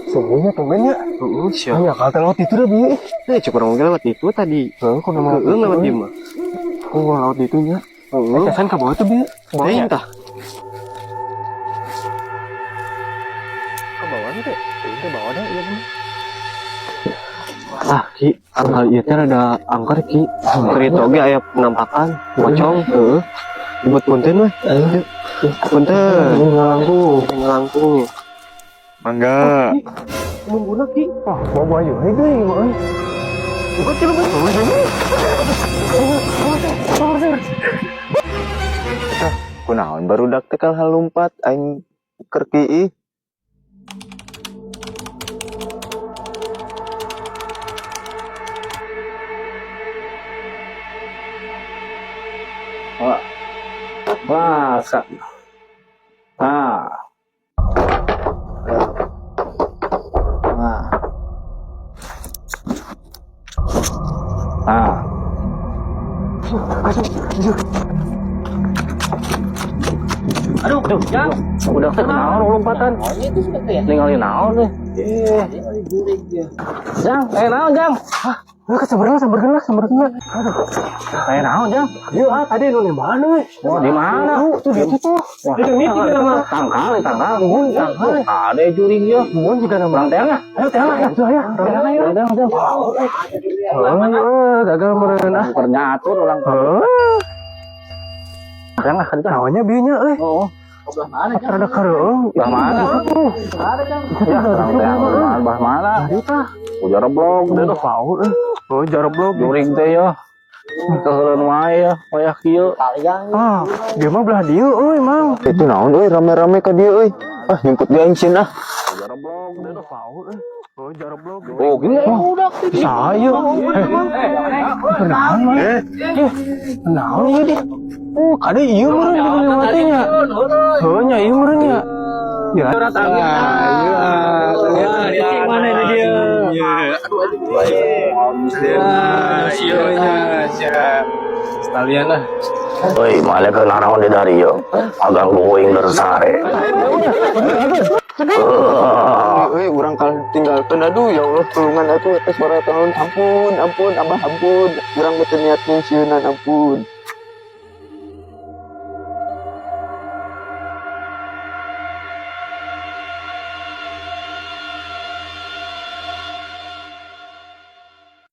Semuanya tumben ya. Heeh, sia. Hanya kalau lewat itu dah bi. Eh, cukup urang lewat itu tadi. Heeh, kok nama Heeh, lewat dieu mah. Kok lewat itu nya? Heeh. Eh, kesan ke bawah tuh bi. Ke bawah Teuing nya. Tah. Ke bawah teh. Ke bawah dah, iya bener. Ah, Ki, hal ieu teh rada angker, Ki. Keur itu oge aya penampakan pocong, heeh. Buat punten weh. Punten. Ngalangkung. Ngalangkung. Mangga. Nungguna, Ki. Wah, mau bayu hei geuy, mah euy. Bukan sih lu. Kunaon barudak teh kalah lompat aing keur kiih. Wah. Wah, Ah. Nah. Ah. Aduh, aduh, Jang. Udah teh naon lompatan? Ningali naon teh? Eh. Jang, eh naon, Jang? Hah, sabar lah, sabar lah, sabar lah. Aduh. Eh naon, Jang? Iya, ah, tadi nu di mana euy? Oh, di mana? Tuh, tuh, itu tuh. Wah, Itu miti nama. Tangkal, tangkal. Mun, tangkal. Ada juring ya. Mun juga nama. Urang teh lah. Ayo, teh lah, ya. Tuh, ayo. Teh lah, ayo. Teh, teh. Oh, gagal meureun ah. Keur nyatur urang. Heuh. Teh lah kan. Naonnya bieu nya euy? Oh. Rada kareueung. Belah mana? Ya, urang teh belah mana? Tah. Ujar blog Udah paur euy. Oh, jareblog. Juring teh ya. Keuheuleun wae ya, wayah kieu. Ah, dia mah belah dieu euy, Mang. Itu naon euy rame-rame ka dieu euy. Ah, nyumput dia aing sieun ah. Oh, jareblog. Oh, gini udah. Saya. Eh, naon mah? Eh, naon ieu di? Oh, kade ieu meureun di mati nya. Heuh nya ieu meureun nya. Ya. Iya, mana ini dia? Iya, Sekalian lah. Woi, malah ke naraon di dari yo. Agang going sare. Euy, urang kalah tinggalkeun aduh ya Allah tulungan atuh atas suara tahun ampun ampun abah ampun urang mah teu niat nyisieunan ampun.